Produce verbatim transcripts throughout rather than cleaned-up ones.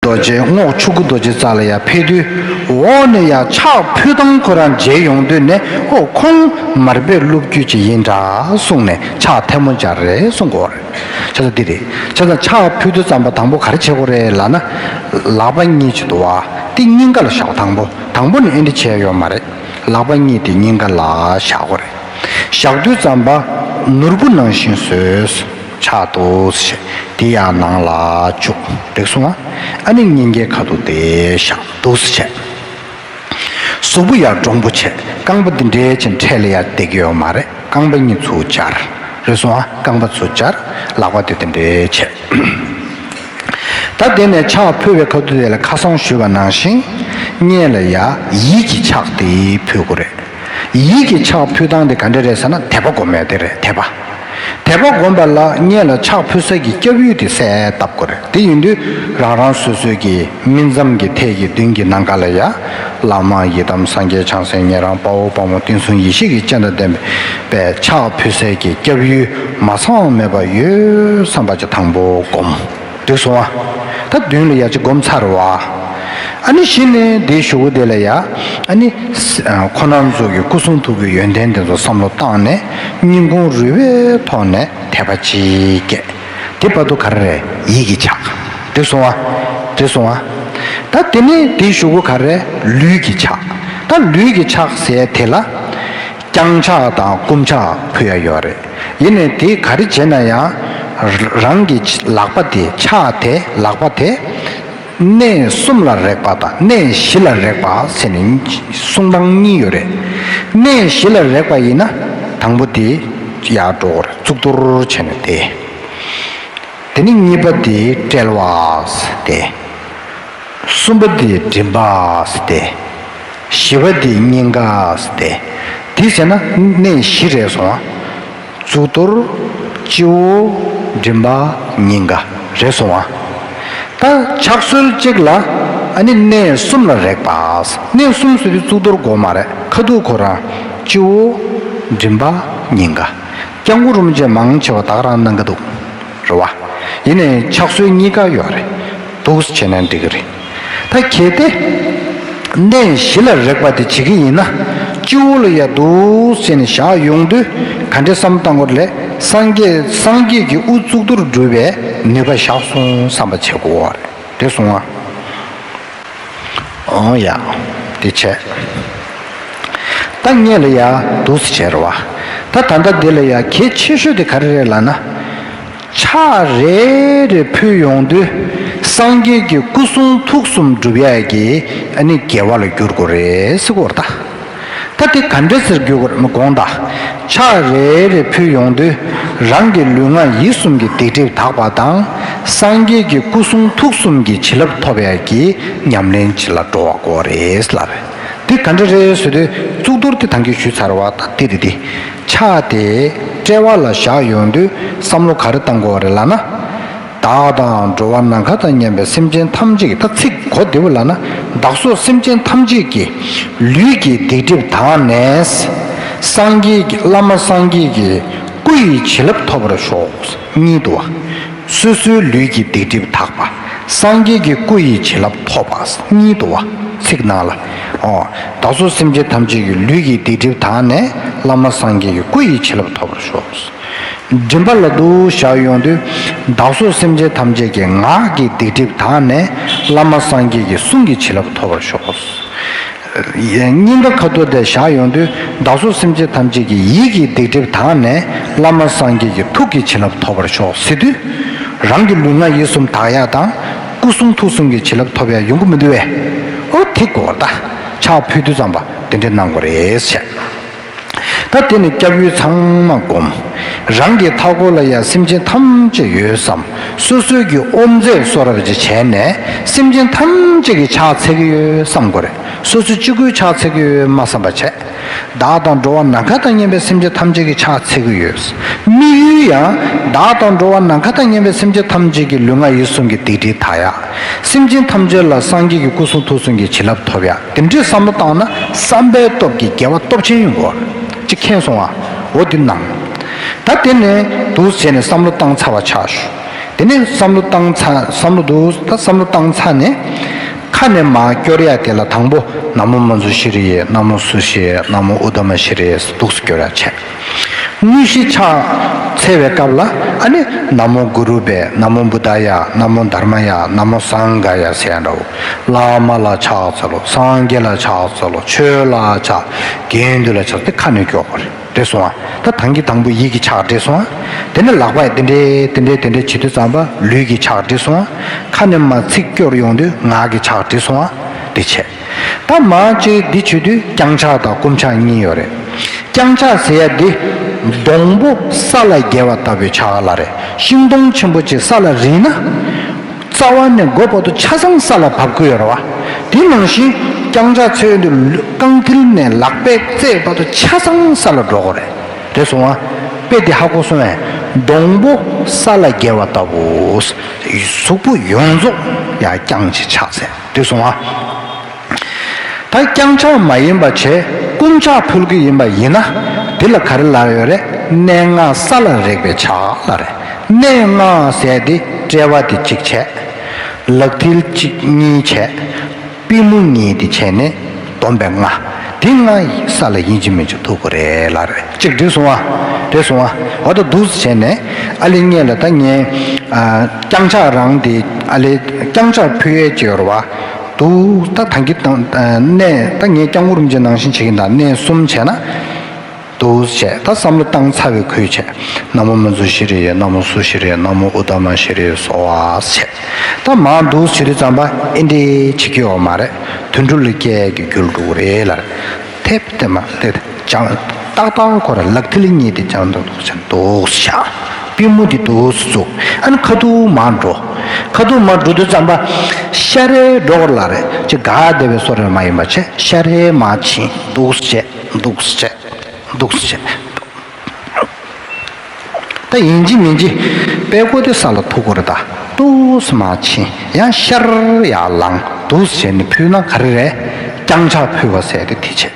རྡོ་རྗེ་རྔོག་ཆུ་སྐུ་རྡོ་རྗེ་རྩ་ལ་ཡར་ཕེབས་དུས། འོག་ནས་ཡར་ཕྱག་ཕུལ་སྟངས་ཁོ་རང་མཇལ་ཡོང་དུས་ནས། ཨོ་ཁོང་མར་པའི་སློབ་བརྒྱུད་ཅིག་ཡིན་འདྲ་གསུངས་ནས་ཕྱག་ཐལ་མོ་སྦྱར་རེད་གསུང་གི་ཡོད་རེད། བྱས་ཙང་འདི་རེད། བྱས་ཙང་ཕྱག་ཕུལ་དུས་ཙམ་པ་དང་པོ་ག་རེ་བྱེད་དགོས་རེད་ལབ་ན། ལག་པ་གཉིས་ཅིག་འདུག་བ། དེ་སྙིང་ག་ལ་བཞག་དང་པོ་དང་པོ་ནས་ཨེ་འདྲ་བྱས་ཡོད་མ་རེད། ལག་པ་གཉིས་དེ་སྙིང་ག་ལ་བཞག་དགོས་རེད། བཞག་དུས་ཙམ་པ་ནོར་བུ་ནང་བཞིན་བཟོས། ཕྱག་འདུག་སེ་བྱས། དེ་ཡང་ནང་ལ་བཅུག་འགྲིག་སོང་ང་། ཨ་ནི་སྙིང་གའི་ཁ་ཐུག་དེ་བཞག་འདུག་སེ་བྱས། གཟུགས་པོ་ཡར་འདྲོང་པོ་བྱས། རྐང་པ་འདི་འདྲས་ཅན་འཕྲེད་ལ་ཡར་བསྡད་ཀྱི་ཡོད་མ་རེད། རྐང་པ་གཉིས་ཚུར་སྦྱར། རེད་སོང་ང་། རྐང་པ་ཚུར་སྦྱར། ལག་པ་དེ་དེ་འདྲས་བྱས། ད་དེ་ནས་ཕྱག་ཕུལ་བའི་ཁ་ཐུག་དེ་ལ་ཁ་སང་ཞུས་པ་ནང་བཞིན། སྔོན་ལ་ཡར་ཡིད་ཀྱི་ཕྱག་དེ་ཕུལ་དགོས་རེད། ཡིད་ཀྱི་ཕྱག་ཕུལ་སྟངས་དེ་ག་འདྲ་རེད་ཟེར་ན། དད་པ་སྒོམ་ཡ་དེ་རེད། དད་པ། དད་པ་སྒོམ་པ་ལ་སྔོན་ལ་ཕྱག་ཕུལ་ས་ཀྱི་སྐྱབས་ཡུལ་དེ་གསལ་བཏབ་དགོས་རེད། དེ་ཡིན་དུས་རང་རང་སོ་སོའི་གི་སྨིན་མཚམས་ཀྱི་ཐད་ཀྱི་མདུན་གྱི་ནམ་མཁའ་ལ་ཡར། བླ་མ་ཡི་དམ་སངས་རྒྱས་བྱང་སེམས་ཉན་རང་། དཔའ་བོ་དཔའ་མོ་བསྟན་སྲུང་ཡེ་ཤེས་ཀྱི་སྤྱན་དང་ལྡན་པའི་ཕྱག་ཕུལ་སའི་གི་སྐྱབས་ཡུལ་མ་ཚང་མེད་པ་ཡོད་བསམ་པ་ཅིག་དང་པོ་སྒོམ། འགྲིག་སོང་ང་། ད་མདུན་ལ་ཡར་ཅིག་སྒོམ་ཚར་བ། ཨ་ནི་གཞི་ནས་དེའི་གཞུག་གུ་དེ་ལ་ཡར། ཨ་ནི་ས་ཨ་ཁོང་རྣམ་ཚོ་གི་སྐུ་གསུང་ཐུགས་ཀྱི་ཡོན་ཏན་དེ་ཚོ་བསམ་བློ་བཏང་ནས་སྙིང་ཁུང་རུས་པའི་ཐོག་ནས་དད་པ་ཅིག་སྐྱེ། དེ་བར་དུ་ག་རེ་རེད། ཡིད་ཀྱི་ཕྱག་འགྲིག་སོང་ང་། འགྲིག་སོང་ང་། ད་དེ་ནས་དེའི་གཞུག་གུ་ག་རེ་རེད། ལུས་ཀྱི་ཕྱག་ད་ལུས་ཀྱི་ཕྱག་ཟེར་དེ་ལ། བརྐྱང་ཕྱག་དང་བསྐུམ་ཕྱག་ཕུལ་ཡ་ཡོད་རེད། ཡིན་ནའི་དེ་ག་རེ་བྱས་ན་ཡང་། རང་གི་ལག་པ་དེ། ཕྱག་དེ། ལག་པ་དེ་གནས་གསུམ་ལ་རེག་པ་དང་གནས་བཞི་ལ་རེག་པ་ཟེར་ནས་གསུང་སྟངས་གཉིས་ཡོད་རེད། གནས་བཞི་ལ་རེག་པ་ཡིན་ན་དང་པོ་དེ་ཡར་འགྲོ་དགོས་རེད། གཙུག་ཏོར་བྱས་ནས་དེ། དེ་ནས་གཉིས་པ་དེ་དཔྲལ་བ་ཟེར་དེ། གསུམ་པ་དེ་མགྲིན་པ་ཟེར་དེ། བཞི་པ་དེ་སྙིང་ག་ཟེར་དེ། དེ་ཟེར་ན་གནས་བཞི་རེད་སོང་ང་། གཙུག་ཏོར། སྤྱི་བོ། མགྲིན་པ། སྙིང་ག་རེད་སོང་ང་། ད་ཕྱག་སྲོལ་གཅིག་ལ་ཨ་ནི་གནས་གསུམ་ལ་རེག་པ། གནས་གསུམ་ཟེར་དུས་གཙུག་ཏོར་དགོས་མ་རེད། ཁ་ཐུག་ཁོ་རང་སྤྱི་བོ། མགྲིན་པ། སྙིང་ག་སྐྱབས་མགོན་རིན་པོ་ཆེ་མང་ཆེ་བ་ད་ག་རང་གནང་གི་འདུག་རེད་བ། ཡིན་ནའི་ཕྱག་སྲོལ་གཉིས་ཀ་ཡོད་རེད། འདུག་སེ་བྱས་ན་འགྲིག་གི་རེད། ད་གལ་ཏེ་གནས་བཞི་ལ་རེག་པ་དེ་བྱེད་ཀྱི་ཡིན་ན། སྤྱི་བོ་ལ་ཡར་འདུག་སེ་བྱས་ནས་བཞག་ཡོང་དུས་ག་འདྲས་བསམ་བློ་བཏང་དགོས་རེད། སངས་རྒྱས་སངས་རྒྱས་ཀྱི་དབུ་གཙུག་ཏོར་སྒྲུབ་པའི་ནུས་པ་བཞག་སོང་བསམ་པ་བྱེད་དགོས་རེད། དེ་སོང་ང་། ཨོ་ཡ། དེ་བྱས། ད་སྔོན་ལ་ཡར་འདུག་སེ་བྱས་རེད་བ། ད་ད་ལྟ་འདི་ལ་ཡར་གལ་ཆེ་ཤོས་དེ་ག་རེ་རེད་ལབ་ན། ཕྱག་རེ་རེ་ཕུལ་ཡོང་དུས་སངས་རྒྱས་ཀྱི་སྐུ་གསུང་ཐུགས་གསུམ་སྒྲུབ་ཡག་གི་ཨ་ནི་དགེ་བ་ལ་འགྱུར་དགོས་རེད་ཟེར་གོ་རེད་ད། ད་དེ་ག་འདྲ་ཟེར་འགྱུར་དགོས་རེད་མི་དགོངས་དག་ཕྱག་རེ་རེ་ཕུལ་ཡོང་དུས་རང་གི་ལུས་ངག་ཡིད་གསུམ་གྱི་སྡིག་སྒྲིབ་དག་པ་དང་། སངས་རྒྱས་ཀྱི་སྐུ་གསུང་ཐུགས་གསུམ་གྱི་བྱིན་རླབས་ཐོབ་ཡག་གི་ཉམས་ལེན་ཅིག་ལ་འགྲོ་བ་དགོས་རེད་ལབ་རེད། འདི་ག་འདྲ་རེད་ཟེར་དུས་གཙུག་ཏོར་དེ་ད་གིན་ཞུས་ཚར་བ། ད་དེ་དེ་དེ་ཕྱག་དེ་དཔྲལ་བ་ལ་བཞག་ཡོང་དུས་བསམ་བློ་ག་རེ་བཏང་དགོས་རེད་ལབ་ན། བདག་དང་འགྲོ་བ་ནམ་མཁའ་དང་མཉམ་པའི་སེམས་ཅན་ཐམས་ཅད་ཀྱི། ད་ཚིག་གོ་བདེ་པོ་ལབ་ན། བདག་སོགས་སེམས་ཅན་ཐམས་ཅད་ཀྱི་ལུས་ཀྱི་སྡིག་སྒྲིབ་དག་ནས། སངས་རྒྱས་ཀྱི་བླ་མ་སངས་རྒྱས་ཀྱི་སྐུ་ཡི་བྱིན་རླབས་ཐོབ་པར་ཤོག་གཉིས་འདུག་བ། སོ་སོའི་ལུས་ཀྱི་སྡིག་སྒྲིབ་དག་པ། སངས་རྒྱས་ཀྱི་སྐུ་ཡི་བྱིན་རླབས་ཐོབ་པ་གཉིས་འདུག་བ། ཚིག་ནང་ལ། ཨོ། བདག་སོགས་སེམས་ཅན་ཐམས་ཅད་ཀྱི་ལུས་ཀྱི་སྡིག་སྒྲིབ་དག་ནས་བླ་མ་སངས་རྒྱས་ཀྱི་སྐུ་ཡི་བྱིན་རླབས་ཐོབ་པར་ཤོག་མགྲིན་པ་ལ་འདུག་བཞག་ཡོང་དུས་བདག་སོགས་སེམས་ཅན་ཐམས་ཅད་ཀྱི་ངག་གི་སྡིག་སྒྲིབ་དག་ནས་བླ་མ་སངས་རྒྱས་ཀྱི་གསུང་གི་བྱིན་རླབས་ཐོབ་པར་ཤོག་སྙིང་ག་ཁ་ཐུག་དེ་བཞག་ཡོང་དུས་བདག་སོགས་སེམས་ཅན་ཐམས་ཅད་ཀྱི་ཡིད་ཀྱི་སྡིག་སྒྲིབ་དག་ནས་བླ་མ་སངས་རྒྱས་ཀྱི་ཐུགས་ཀྱི་བྱིན་རླབས་ཐོབ་པར་ཤོག་ཟེར་དུས། རང་གི་ལུས་ངག་ཡིད་གསུམ་དག་ཡག་དང་སྐུ་གསུང་ཐུགས་གསུམ་གྱི་བྱིན་རླབས་ཐོབ་ཡག་ཡོང་གི་མི་འདུག་བས། ཨོ་དེ་དགོས་ད། ཕྱག་ཕུལ་དུས་ཙམ་པ་དེ་འདྲ་གནང་དགོས་རེད་ཟེར། ད་དེ་ནི་སྐྱབས་ཡུལ་ཚང་མ་བསྒོམ། རང་གི་མཐའ་འཁོར་ལ་ཡང་སེམས་ཅན་ཐམས་ཅད་ཡོད་བསམ། སོ་སོའི་གི་དབུ་མཛད་གསོལ་རས་ཅིག་བྱས་ནས་སེམས་ཅན་ཐམས་ཅད་ཀྱི་ཕྱག་འཚལ་གྱི་ཡོད་བསམ་དགོས་རེད། སོ་སོ་གཅིག་པུའི་ཕྱག་འཚལ་གྱི་ཡོད་མ་བསམ་པ་བྱས། བདག་དང་འགྲོ་བ་ནམ་མཁའ་དང་མཉམ་པའི་སེམས་ཅན་ཐམས་ཅད་ཀྱི་ཕྱག་འཚལ་གྱི་ཡོད། དམིགས་ཡུལ་ཡང་བདག་དང་འགྲོ་བ་ནམ་མཁའ་དང་མཉམ་པའི་སེམས་ཅན་ཐམས་ཅད་ཀྱི་ལུས་ངག་ཡིད་གསུམ་གྱི་སྡིག་སྒྲིབ་དག་ཡག་སེམས་ཅན་ཐམས་ཅད་ལ་སངས་རྒྱས་ཀྱི་སྐུ་གསུང་ཐུགས་གསུམ་གྱི་བྱིན་རླབས་ཐོབ་ཡག་དེ་འདྲའི་བསམ་བློ་བཏང་ན་བསམ་པའི་སྟོབས་ཀྱིས་དགེ་བ་སྟོབས་ཆེན་ཡོང་གོ། ཅིག་མཁྱེན་སོང་ང་། འོ་འདི་གནང་། ད་དེ་ནས་འདུག་བྱས་ནས་བསམ་བློ་བཏང་ཚར་བ་ཆགས་ཞུ། དེ་ནས་བསམ་བློ་བཏང་ཚར། བསམ་བློ་འདུག་ད་བསམ་བློ་བཏང་ཚར་ནས། ཁ་ནས་མར་སྐྱོར་ཡ་དེ་ལ་དང་པོ་ན་མོ་མཉྫུ་ཤྲཱི་ཡེ། ན་མོ་སུ་ཤྲཱི་ཡེ། ན་མོ་ཨུ་ཏ་མ་ཤྲཱི་ཡེ། འདུག་སེ་སྐྱོར་ཡ་བྱས། དངོས་གཞི་ཕྱག་འཚལ་བའི་སྐབས་ལ་ཨ་ནི་ན་མོ་གུ་རུ་བྷྱཿ། ན་མོ་བུདྡྷཱ་ཡ། ན་མོ་དྷརྨཱ་ཡ། ན་མོ་སངྒྷཱ་ཡ་ཟེར་ཡ་འདྲ་བོ། བླ་མ་ལ་ཕྱག་འཚལ་ལོ། སངས་རྒྱས་ལ་ཕྱག་འཚལ་ལོ། ཆོས་ལ་ཕྱག་དགེ་འདུན་ལ་ཕྱག་དེ་ཁ་ནས་སྐྱོར་དགོས་རེད། འགྲིག་སོང་ང་། ད་ཐང་གི་དང་པོ་ཡིད་ཀྱི་ཕྱག་འགྲིག་སོང་ང་། དེ་ནས་ལག་པ་དེ་འདྲས་དེ་འདྲས་དེ་འདྲས་བྱེད་དུས་ཙམ་པ་ལུས་ཀྱི་ཕྱག་འགྲིག་སོང་ང་། ཁ་ནས་མར་ཚིག་སྐྱོར་ཡོང་དུས་ངག་གི་ཕྱག་འགྲིག་སོང་ང་། འདི་བྱས། ད་མར་ཅིག་འདི་བྱེད་དུས་བརྐྱང་ཕྱག་དང་བསྐུམ་ཕྱག་གཉིས་ཡོད་རེད། བརྐྱང་ཕྱག་ཟེར་ཡ་འདི་སྡོང་པོ་ས་ལ་འགྱེལ་བ་ལྟ་བུའི་ཕྱག་ལ་རེད། ཤིང་སྡོང་ཆེན་པོ་ཅིག་ས་ལ་རིལ་ན། རྩ་བ་ནས་མགོ་བར་དུ་ཆ་ཚང་ས་ལ་བབས་ཀྱི་ཡོད་རེད་བ། དེ་ནང་བཞིན་བརྐྱང་ཕྱག་འཚལ་དུས་རྐང་མཐིལ་ནས་ལག་པའི་རྩེ་བར་དུ་ཆ་ཚང་ས་ལ་འགྲོ་གི་རེད། རེད་སོང་ང་། དཔེ་དེ་ཧ་གོ་སོང་ངས། སྡོང་པོ་ས་ལ་འགྱེལ་བ་ལྟ་བུ། གཟུགས་པོ་ཡོངས་རྫོགས་ཡར་བརྐྱངས་ཅིག་ཕྱག་འཚལ། རེད་སོང་ང་། ད་བརྐྱང་ཕྱག་མ་ཡིན་པ་བྱས་བསྐུམ་ཕྱག་ཕུལ་གྱི་ཡིན་པ་ཡིན་ན། འདི་ལ་ག་རེ་ལབ་ཡོད་རེད། གནས་ལྔ་ས་ལ་རེག་པའི་ཕྱག་ལ་རེད། གནས་ལྔ་ཟེར་དེ་དཔྲལ་བ་དེ་གཅིག་བྱས། ལག་མཐིལ་གཅིག་གཉིས་བྱས། པུས་མོ་གཉིས་དེ་བྱས་ནས་བསྡོམས་པས་ལྔ། དེ་ལྔ་ཡིས་ས་ལ་ཡིན་གཅིག་མིན་གཅིག་ཐུག་གི་རེད་ལབ་རེད། གཅིག་འགྲིག་སོང་ང་། རེད་སོང་ང་། འོ་ད་འདུག་སེ་བྱས་ནས་ཨ་ལེ་ངས་ལ་ད་ངས་ཨ་བརྐྱང་ཕྱག་རང་དེ་ཨ་ལེ་བརྐྱང་ཕྱག་ཕུལ་ཡས་ཅིག་ཡོད་རེད་བ། འདུག་ད་ཐང་གི་དང་གནས་ད་ངས་བརྐྱང་བ་རིན་པོ་ཆེ་ནང་བཞིན་བྱེད་ཀྱི་ཡིན། ད་གནས་གསུམ་བྱས་ན། འདུག་སེ་བྱས། ད་བསམ་བློ་བཏང་ཚར་བའི་ཁུལ་བྱས། ན་མོ་མཉྫུ་ཤྲཱི་ཡེ། ན་མོ་སུ་ཤྲཱི་ཡེ། ན་མོ་ཨུ་ཏ་མ་ཤྲཱི་ཡེ་སྭཱ་ཧཱ་བྱས། ད་མར་འདུག་སེ་བྱེད་དུས་ཙམ་པ་ཨེ་འདྲས་བྱེད་ཀྱི་ཡོད་མ་རེད། དུད་འགྲོ་ལ་སྐྱེ་ཡས་ཀྱི་རྒྱུར་འགྲོ་གི་རེད་ལབ། དེབ་དེ་མ་དེ་བྱང་ཏག་ཏག་ཁོ་ར་ལག་མཐིལ་གཉིས་དེ་བྱང་དུ་འདུག་སེ་འདུག་སེ་བཞག་པུས་མོ་དེ་འདུག་སེ་བཙུགས། ཨ་ནི་ཁ་ཐུག་མར་འགྲོ། ཁ་ཐུག་མར་འགྲོ་དུས་ཙམ་པ་ཤ་རེ་འགྲོ་གི་རེད་ལབ་རེད། ཅིག་ག་བདེ་བའི་བཟོ་འདྲ་མ་ཡིན་པ་བྱས་ཤ་རེ་མར་ཕྱིན། འདུག་སེ་བྱས། འདུག་སེ་བྱས། འདུག་སེ་བྱས། ད་ཡིན་གཅིག་མིན་གཅིག་པད་ཀོ་དེ་ས་ལ་ཐུག་གི་རེད། ད་འདུག་སེ་མར་ཕྱིན། ཡང་ཤར་ཡར་ལངས། འདུག་སེ་བྱས་ནས་ཕུལ་ན་ག་རེ་རེད། བརྐྱང་ཕྱག་ཕུལ་བ་ཟེར་དེ་དེ་བྱས།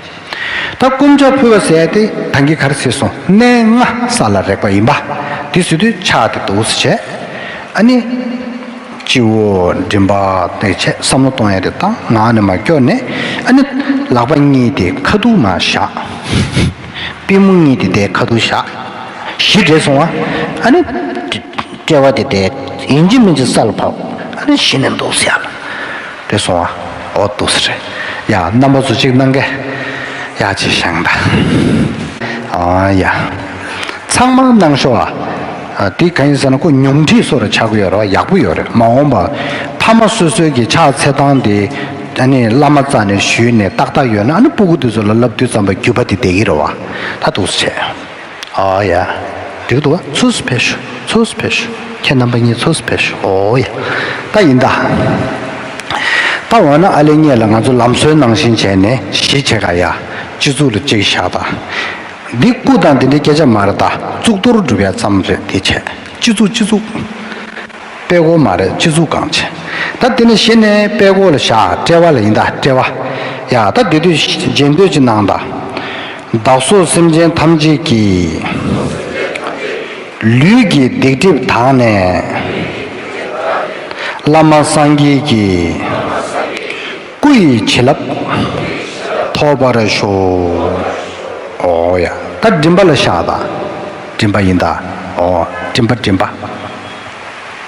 ད་བསྐུམ་ཕྱག་ཕུལ་བ་ཟེར་དེ་ད་གིན་ག་རེ་ཟེར་སོང་། གནས་ལྔ་ས་ལ་རེག་པ་ཡིན་པ། དེ་ཟེར་དུས་ཕྱག་དེ་འདུག་སེ་བྱས། ཨ་ནི། སྤྱི་བོ་མགྲིན་པ་དེ་བྱས། བསམ་བློ་གཏོང་ཡ་དེ་བཏང་། ངག་ནས་མར་སྐྱོར་ནས། ཨ་ནི་ལག་པ་གཉིས་དེ་ཁ་ཐུག་མར་བཞག་པུས་མོ་གཉིས་དེ་དེ་ཁ་ཐུག་བཞག་གཞི་འདྲེས་སོང་ང་། ཨ་ནི་དཔྲལ་བ་དེ་དེ་ཡིན་གཅིག་མིན་གཅིག་ས་ལ་བབས། ཨ་ནི་གཞི་ནས་འདུག་སེ་ཡར་ལ་འདྲེས་སོང་ང་། འོ་འདུག་སེ་རེད། ཡ་རྣམ་པ་ཚོ་གཅིག་གནང་གས། ཡ་གཅིག་བཞེངས་དང་། ཨ་ཡ། ཚང་མ་གནང་ཤོག་ཨ། ཨ་དེ་གང་ཡིན་ཟེར་ན་ཁོ་ཉུང་འཕྲི་བཟོ་འདྲ་ཆགས་ཀྱི་ཡོད་རེད་བ། ཡག་པོ་ཡོད་རེད། མ་འོངས་པ་ཕ་མ་སོ་སོའི་གི་ཕྱག་འཚལ་སྟངས་དེ་ཨ་ནི་བླ་མ་རྩ་ནས་ཞུས་ནས་ཏག་ཏག་ཡོད་ན། ཨ་ནི་སྤུ་གུ་དེ་ཚོ་ལ་བསླབ་དུས་ཙམ་པ་རྒྱུད་པ་དེ་བསྡད་ཀྱི་རེད་བ། ད་འདུག་སེ་བྱས། ཨ་ཡ། འགྲིག་འདུག་བ། ཚུར་ཕེབས་ཤོག་ཚུར་ཕེབས་ཤོག་ཁྱེད་རྣམ་པ་གཉིས་ཚུར་ཕེབས་ཤོག་ཨོ་ཡ། ད་ཡིན་ད། ད་འོ་ན་ཨ་ལེ་ངས་ལ་ང་ཚོ་ལམ་སྲོལ་ནང་བཞིན་བྱས་ནས་གཞི་བྱེད་ག་ཡ། སྤྱི་གཙུག་ལ་གཅིག་བཞག་ད། འདི་སྐུ་དང་འདི་འདྲའི་སྐད་ཆ་མ་རེད། ད་གཙུག་ཏོར་སྒྲུབ་ཡ་ཙམ་རེད། དེ་བྱས་སྤྱི་གཙུག་སྤྱི་གཙུག་པད་ཀོ་མ་རེད། སྤྱི་གཙུག་གང་བྱས། ད་དེ་ནས་གཞི་ནས་པད་ཀོ་ལ་བཞག་དཔྲལ་བ་ལ་ཡིན་ད། དཔྲལ་བ། ཡ་ད་དེ་དུས་རྗེས་ཟློས་ཅིག་གནང་ད། བདག་སོགས་སེམས་ཅན་ཐམས་ཅད་ཀྱི། ལུས་ཀྱི་སྡིག་སྒྲིབ་དག་ནས། བླ་མ་སངས་རྒྱས་ཀྱི། སྐུ་ཡི་བྱིན་རླབས་ཐོབ་པར་ཤོག་ཨོ་ཡ། ད་མགྲིན་པ་ལ་བཞག་ད། མགྲིན་པ་ཡིན་ད། ཨོ་མགྲིན་པ་མགྲིན་པ།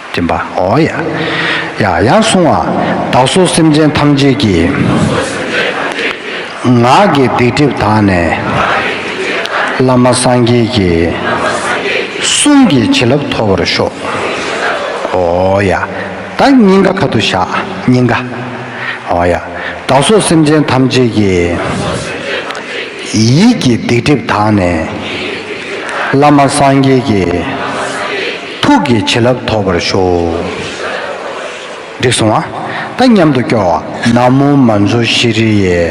མགྲིན་པ་ཨོ་ཡ། ཡ་ཡང་གསུང་བ། བདག་སོགས་སེམས་ཅན་ཐམས་ཅད་ཀྱི། ངག་གི་སྡིག་སྒྲིབ་དག་ནས། བླ་མ་སངས་རྒྱས་ཀྱི། གསུང་གི་བྱིན་རླབས་ཐོབ་པར་ཤོག་ཨོ་ཡ། ད་སྙིང་ག་ཁ་ཐུག་བཞག་སྙིང་ག་ཨོ་ཡ། བདག་སོགས་སེམས་ཅན་ཐམས་ཅད་ཀྱི། ཡིད་ཀྱི་སྡིག་སྒྲིབ་དག་ནས། བླ་མ་སངས་རྒྱས་ཀྱི། ཐུགས་ཀྱི་བྱིན་རླབས་ཐོབ་པར་ཤོག་འགྲིག་སོང་ང་། ད་མཉམ་དུ་སྐྱོར་བ། ན་མོ་མཉྫུ་ཤྲཱི་ཡེ།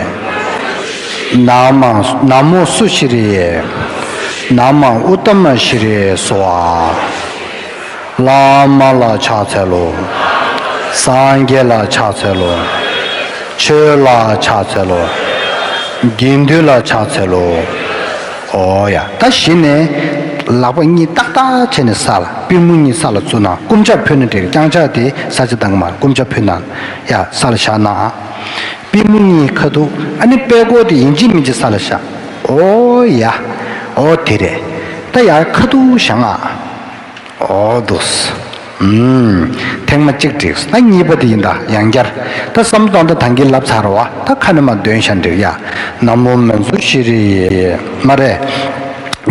ན་མ་ན་མོ་སུ་ཤྲཱི་ཡེ། ན་མ་ཨུཏྟ་མ་ཤྲཱི་ཡེ་སྭཱ་ཧཱ། བླ་མ་ལ་ཕྱག་འཚལ་ལོ། སངས་རྒྱས་ལ་ཕྱག་འཚལ་ལོ། ཆོས་ལ་ཕྱག་འཚལ་ལོ། དགེ་འདུན་ལ་ཕྱག་འཚལ་ལོ། ཨོ་ཡ། ད་གཞི་ནས་ལག་པ་གཉིས་ཏག་ཏག་བྱས་ནས་ས་ལ། པུས་མོ་གཉིས་ས་ལ་བཙུགས་ན། བརྐུམ་ཆ་ཕུལ་ན་འགྲིག་རྐྱང་ཆ་དེ་ས་ཆ་བཏང་གི་མ་རེད། བརྐུམ་ཆ་ཕུལ་ན་ཡ་ས་ལ་བཞག་ན། པུས་མོ་གཉིས་ཁ་ཐུག་ཨ་ནི་པད་ཀོ་དེ་ཡིན་གཅིག་མིན་གཅིག་ས་ལ་བཞག་ཨོ་ཡ། ཨོ་དེ་རེད། ད་ཡར་ཁ་ཐུག་བཞག་ཨ། ཨོ་འདུག་ཨུམ། ཐེངས་མ་གཅིག་འགྲིག་ད་གཉིས་པ་དེ་ཡིན་ད་ཡང་བསྐྱར། ད་བསམ་བློ་བཏང་ད་ཐང་གི་ལབ་ཚར་བ། ད་ཁ་ནས་མ་འདོན་ཤ་འགྲིག་ཡ། ན་མོ་མཉྫུ་ཤྲཱི་ཡེ། མ་རེད།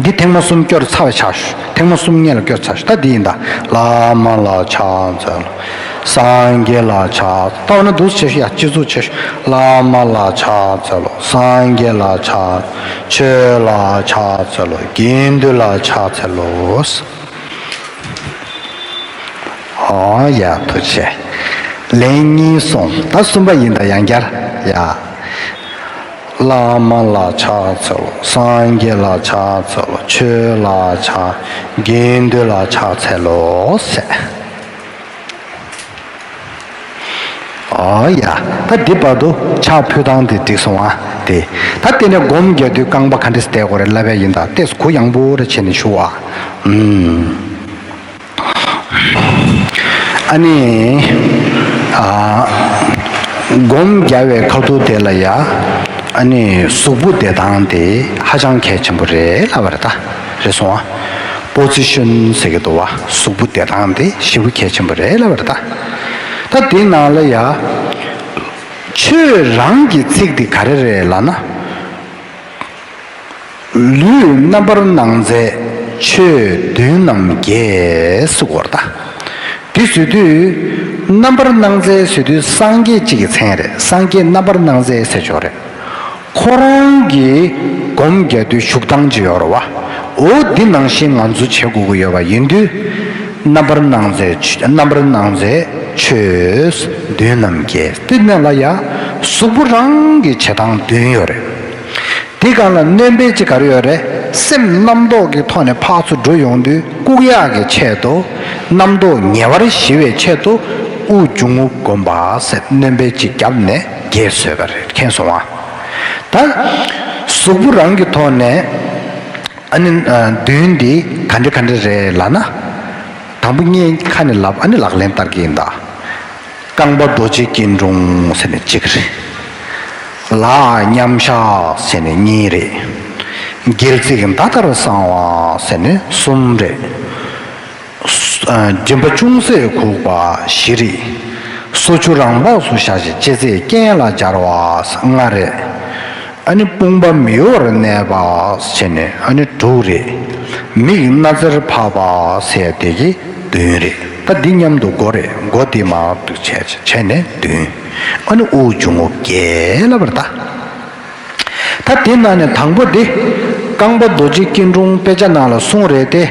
འདི་ཐེངས་མ་གསུམ་སྐྱོར་ཚར་བ་ཆགས་ཤོག་ཐེངས་མ་གསུམ་སྔོན་ལ་སྐྱོར་ཚར་ཤོག་ད་འདི་ཡིན་ད། བླ་མ་ལ་ཕྱག་འཚལ་ལོ། སངས་རྒྱས་ལ་ཕྱག་ད་འོ་ན་འདུག་བྱེད་ཤོག་ཡ། སྤྱི་གཙུག་བྱེད་ཤོག་བླ་མ་ལ་ཕྱག་འཚལ་ལོ། སངས་རྒྱས་ལ་ཕྱག་ཆོས་ལ་ཕྱག་འཚལ་ལོ། དགེ་འདུན་ལ་ཕྱག་འཚལ་ལོ། ཨོ་ཡ་ཐུགས་རྗེ་ཆེ། ལན་གཉིས་སོང་། ད་གསུམ་པ་ཡིན་ད་ཡང་བསྐྱར་ཡ། བླ་མ་ལ་ཕྱག་འཚལ་ལོ། སངས་རྒྱས་ལ་ཕྱག་འཚལ་ལོ། ཆོས་ལ་ཕྱག་དགེ་འདུན་ལ་ཕྱག་འཚལ་ལོ་ཟེར། ཨོ་ཡ། ད་འདི་བར་དུ་ཕྱག་ཕུལ་སྟངས་དེ་འགྲིག་སོང་ཨ། དེ། ད་དེ་ནས་སྒོམ་རྒྱག་དུས་རྐང་པ་ག་འདྲས་བསྡད་དགོས་རེད་ལབ་ཡ་ཡིན་ད། ཏོག་ཙམ་གུ་ཡངས་པོ་རེ་བྱས་ནས་ཞུ་ཨ། ཨུམ། ཨ་ནི། ཨ། སྒོམ་རྒྱག་པའི་ཁ་ཐུག་དེ་ལ་ཡ། ཨ་ནི་གཟུགས་པོ་བསྡད་སྟངས་དེ་ཧ་ཅང་གལ་ཆེན་པོ་རེད་ལབ་པ་རེད་ད། རེད་སོང་ཨ། པོ་ཛི་ཤན་ཟེར་གྱི་འདུག་བ། གཟུགས་པོ་བསྡད་སྟངས་དེ་ཞེ་པོ་གལ་ཆེན་པོ་རེད་ལབ་པ་རེད་ད། ད་དེའི་ནང་ལ་ཡ། ཆོས་རང་གི་ཚིག་དེ་ག་རེ་རེད་ལབ་ན། ལུས་རྣམ་པར་སྣང་མཛད་ཆོས་བདུན་རྣམས་རྒྱས་ཟེར་བ་རེད་ད། དེ་ཟེར་དུས་རྣམ་པར་སྣང་མཛད་ཟེར་དུས་སངས་རྒྱས་གཅིག་གི་མཚན་རེད། སངས་རྒྱས་རྣམ་པར་སྣང་མཛད་ཟེར་ཆོག་རེད། ཁོ་རང་གི་སྒོམ་རྒྱག་དུས་བཞུགས་སྟངས་ཅིག་ཡོད་རེད་བ། འོ་འདི་ནང་བཞིན་ང་ཚོ་བྱེད་དགོས་ཀྱི་ཡོད་པ་ཡིན་དུས། རྣམ་པར་སྣང་མཛད་ཆོས་རྣམ་པར་སྣང་མཛད་ཆོས་བདུན་རྣམས་རྒྱས། དེ་ནང་ལ་ཡ་གཟུགས་པོ་རང་གི་བྱེད་སྟངས་བདུན་ཡོད་རེད། དེ་སྒང་ལ་སྣོན་པ་གཅིག་ག་རེ་ཡོད་རེད། སེམས་རྣམ་རྟོག་གི་ཐོག་ནས་ཕར་ཚུར་འགྲོ་ཡོང་དུས་བཀུག་ཡག་གི་ཆེད་དུ། རྣམ་རྟོག་ཉེ་བར་ཞི་བའི་ཆེད་དུ། དབུགས་འབྱུང་རྔུབ་བསྒོམ་པ་ཟེར་སྣོན་པ་གཅིག་བརྒྱབ་ནས་རྒྱས་བཟོས་པ་རེད། མཁྱེན་སོང་ཨ། ད་གཟུགས་པོ་རང་གི་ཐོག་ནས་ཨ་ནི་ཨ་བདུན་འདི་ག་འདྲ་ག་འདྲ་རེད་ལབ་ན། དང་པོ་ངས་ཁ་ནས་ལབ། ཨ་ནི་ལག་ལེན་བསྟར་གྱི་ཡིན་ད། རྐང་པ་རྡོ་རྗེ་སྐྱིལ་ཀྲུང་ཟེར་ནས་གཅིག་རེད། ལག་མཉམ་བཞག་ཟེར་ནས་གཉིས་རེད། སྒལ་ཚིགས་མདའ་ལྟར་བསྲང་བ་ཟེར་ནས་གསུམ་རེད། སུ་ཨ་མགྲིན་པ་ཅུང་ཟད་གུག་པ་བཞི་རེད། སོ་ཆུ་རང་བབས་སུ་བཞག་ཅིང་ལྕེ་རྩེ་གྱེན་ལ་སྦྱར་བ་ལྔ་རེད། ཨ་ནི་དཔུང་པ་མི་གཡོ་བར་གནས་པ་བྱས་ནས་ཨ་ནི་དྲུག་རེད། མིག་སྣ་རྩེར་ཕབ་པ་ཟེར་དེ་གི་བདུན་རེད། ད་འདི་མཉམ་དུ་སྒོ་རེད། སྒོ་འདི་མར་འདུག་བྱས་བྱས་ནས་བདུན། ཨ་ནི་དབུགས་འབྱུང་རྔུབ་རྒྱས་ལབ་པ་རེད་ད། ད་དེ་ནང་ནས་དང་པོ་དེ། རྐང་པ་རྡོ་རྗེ་སྐྱིལ་ཀྲུང་དཔེ་ཆ་ནང་ལ་གསུངས་རེད་དེ།